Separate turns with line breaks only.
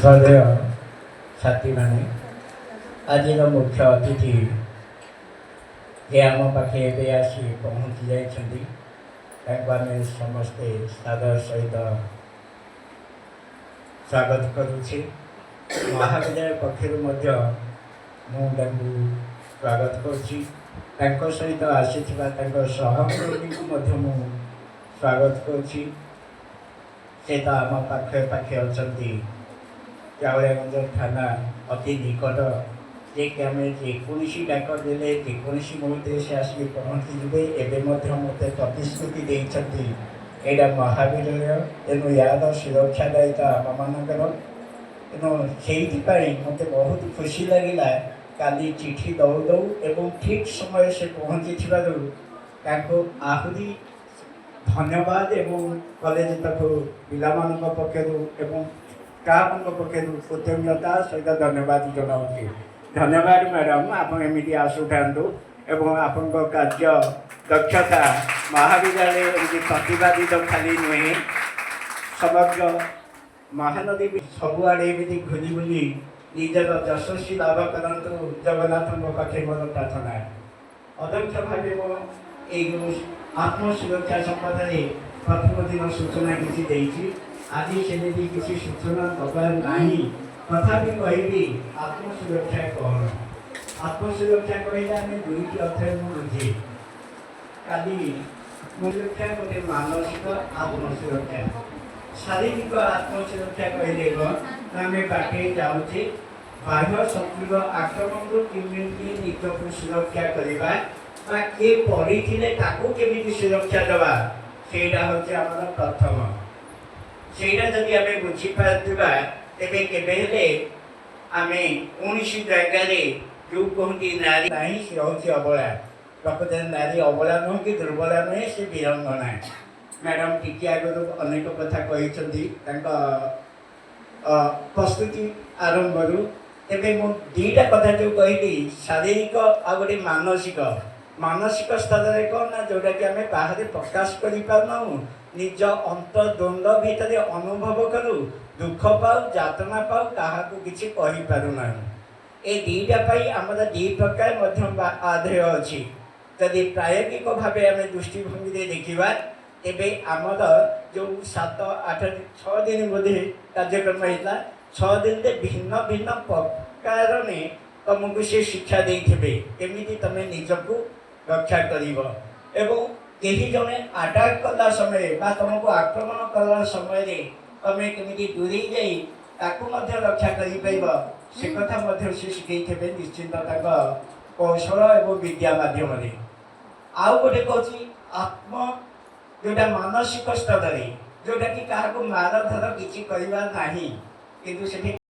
ଶ୍ରଦ୍ଧେୟ ସାଥୀମାନେ, ଆଜିର ମୁଖ୍ୟ ଅତିଥି ଯେ ଆମ ପାଖେ ଏବେ ଆସି ପହଞ୍ଚି ଯାଇଛନ୍ତି, ତାଙ୍କୁ ଆମେ ସମସ୍ତେ ସାଦର ସହିତ ସ୍ୱାଗତ କରୁଛି। ମହାବିଦ୍ୟାଳୟ ପକ୍ଷରୁ ମଧ୍ୟ ମୁଁ ତାଙ୍କୁ ସ୍ୱାଗତ କରୁଛି। ତାଙ୍କ ସହିତ ଆସିଥିବା ତାଙ୍କ ସହକର୍ମୀଙ୍କୁ ମଧ୍ୟ ମୁଁ ସ୍ୱାଗତ କରୁଛି। ସେ ତ ଆମ ପାଖେ ପାଖେ ଅଛନ୍ତି, ଚାଉଳିଆଗଞ୍ଜ ଥାନା ଅତି ନିକଟ, ଯେ କି ଆମେ ଯେକୌଣସି ଡାକ ଦେଲେ ଯେକୌଣସି ମୁହୂର୍ତ୍ତରେ ସେ ଆସିକି ପହଞ୍ଚିଯିବେ। ଏବେ ମଧ୍ୟ ମୋତେ ପ୍ରତିଶ୍ରୁତି ଦେଇଛନ୍ତି। ଏଇଟା ମହାବିଦ୍ୟାଳୟ, ତେଣୁ ଏହାର ସୁରକ୍ଷା ଦାୟିତ୍ୱ ଆମମାନଙ୍କର। ତେଣୁ ସେଇଥିପାଇଁ ମୋତେ ବହୁତ ଖୁସି ଲାଗିଲା, କାଲି ଚିଠି ଦଉ ଦଉ ଏବଂ ଠିକ୍ ସମୟରେ ସେ ପହଞ୍ଚିଥିବାରୁ ତାଙ୍କୁ ଆହୁରି ଧନ୍ୟବାଦ ଏବଂ କଲେଜ ତରଫରୁ, ପିଲାମାନଙ୍କ ପକ୍ଷରୁ ଏବଂ ଷ୍ଟାଫଙ୍କ ପକ୍ଷରୁ କୃତଜ୍ଞତା ସହିତ ଧନ୍ୟବାଦ ଜଣାଉଛି। ଧନ୍ୟବାଦ ମ୍ୟାଡ଼ାମ୍, ଆପଣ ଏମିତି ଆସୁଥାନ୍ତୁ ଏବଂ ଆପଣଙ୍କ କାର୍ଯ୍ୟ ଦକ୍ଷତା ମହାବିଦ୍ୟାଳୟ ଏମିତି ପ୍ରତିପାଦିତ ଖାଲି ନୁହେଁ, ସମଗ୍ର ମହାନଦୀ ବି ସବୁଆଡ଼େ ଏମିତି ଘୁରି ବୁଲି ନିଜର ଯଶସ୍ୱୀ ଲାଭ କରନ୍ତୁ, ଜଗନ୍ନାଥଙ୍କ ପାଖେ ମୋର ପ୍ରାର୍ଥନା। ଅଧ୍ୟକ୍ଷ ଭାବେ ମୁଁ ଏଇ ଯେଉଁ ଆତ୍ମସୁରକ୍ଷା ସମ୍ବନ୍ଧରେ ପ୍ରଥମ ଦିନ ସୂଚନା କିଛି ଦେଇଛି, ଆଜି ସେମିତି କିଛି ସୂଚନା ଦେବାର ନାହିଁ। ତଥାପି କହିବି, ଆତ୍ମସୁରକ୍ଷା କ'ଣ? ଆତ୍ମସୁରକ୍ଷା କହିଲେ ଆମେ ଦୁଇଟି ଅର୍ଥରେ ମୁଁ ବୁଝେ। କାଲି ସୁରକ୍ଷା ଗୋଟେ ମାନସିକ ଆତ୍ମସୁରକ୍ଷା। ଶାରୀରିକ ଆତ୍ମସୁରକ୍ଷା କହିଲେ କ'ଣ ନା ଆମେ ବାଟରେ ଯାଉଛେ, ବାହ୍ୟ ଶତ୍ରୁର ଆକ୍ରମଣରୁ କେମିତି ନିଜକୁ ସୁରକ୍ଷା କରିବା ବା କିଏ ପଡ଼ିଥିଲେ ତାକୁ କେମିତି ସୁରକ୍ଷା ଦେବା, ସେଇଟା ହେଉଛି ଆମର ପ୍ରଥମ। ସେଇଟା ଯଦି ଆମେ ବୁଝିପାରୁଥିବା, ତେବେ କେବେ ହେଲେ ଆମେ କୌଣସି ଜାଗାରେ ଯେଉଁ କୁହନ୍ତି ନାରୀ ନାହିଁ, ସେ ହେଉଛି ଅବଳା। ପ୍ରକୃତରେ ନାରୀ ଅବଳା ନୁହଁ କି ଦୁର୍ବଳା ନୁହେଁ, ସେ ବୀରାଙ୍ଗନା। ମ୍ୟାଡ଼ାମ୍ ଟିକେ ଆଗରୁ ଅନେକ କଥା କହିଛନ୍ତି ତାଙ୍କ ପ୍ରସ୍ତୁତି ଆରମ୍ଭରୁ। ତେବେ ମୁଁ ଦୁଇଟା କଥା ଯେଉଁ କହିଲି, ଶାରୀରିକ ଆଉ ଗୋଟେ ମାନସିକ। ମାନସିକ ସ୍ତରରେ କ'ଣ ନା ଯେଉଁଟାକି ଆମେ ବାହାରେ ପ୍ରକାଶ କରିପାରୁନାହୁଁ, ନିଜ ଅନ୍ତର୍ଦ୍ୱନ୍ଦ୍ୱ ଭିତରେ ଅନୁଭବ କରୁ, ଦୁଃଖ ପାଉ, ଯାତନା ପାଉ, କାହାକୁ କିଛି କହିପାରୁନାହୁଁ। ଏ ଦୁଇଟା ପାଇଁ ଆମର ଦୁଇ ପ୍ରକାର ମଧ୍ୟ ଆଧେୟ ଅଛି। ଯଦି ପ୍ରାୟୋଗିକ ଭାବେ ଆମେ ଦୃଷ୍ଟିଭଙ୍ଗୀରେ ଦେଖିବା, ତେବେ ଆମର ଯେଉଁ 7 8 6 ଦିନ ବୋଧେ କାର୍ଯ୍ୟକ୍ରମ ହେଇଥିଲା, 6 ଦିନରେ ଭିନ୍ନ ଭିନ୍ନ ପ୍ରକାରରେ ତମକୁ ସେ ଶିକ୍ଷା ଦେଇଥିବେ କେମିତି ତମେ ନିଜକୁ ରକ୍ଷା କରିବ ଏବଂ କେହି ଜଣେ ଆଟାକ୍ କଲା ସମୟରେ ବା ତମକୁ ଆକ୍ରମଣ କଲା ସମୟରେ ତମେ କେମିତି ଦୂରେଇ ଯାଇ ତାକୁ ମଧ୍ୟ ରକ୍ଷା କରିପାରିବ, ସେ କଥା ମଧ୍ୟ ସେ ଶିଖେଇଥିବେ ନିଶ୍ଚିନ୍ତ ତାଙ୍କ କୌଶଳ ଏବଂ ବିଦ୍ୟା ମାଧ୍ୟମରେ। ଆଉ ଗୋଟେ କହୁଛି ଆତ୍ମ ଯେଉଁଟା ମାନସିକ ସ୍ତରରେ, ଯେଉଁଟାକି କାହାକୁ ମାରଧର କିଛି କରିବା ନାହିଁ, କିନ୍ତୁ ସେଠି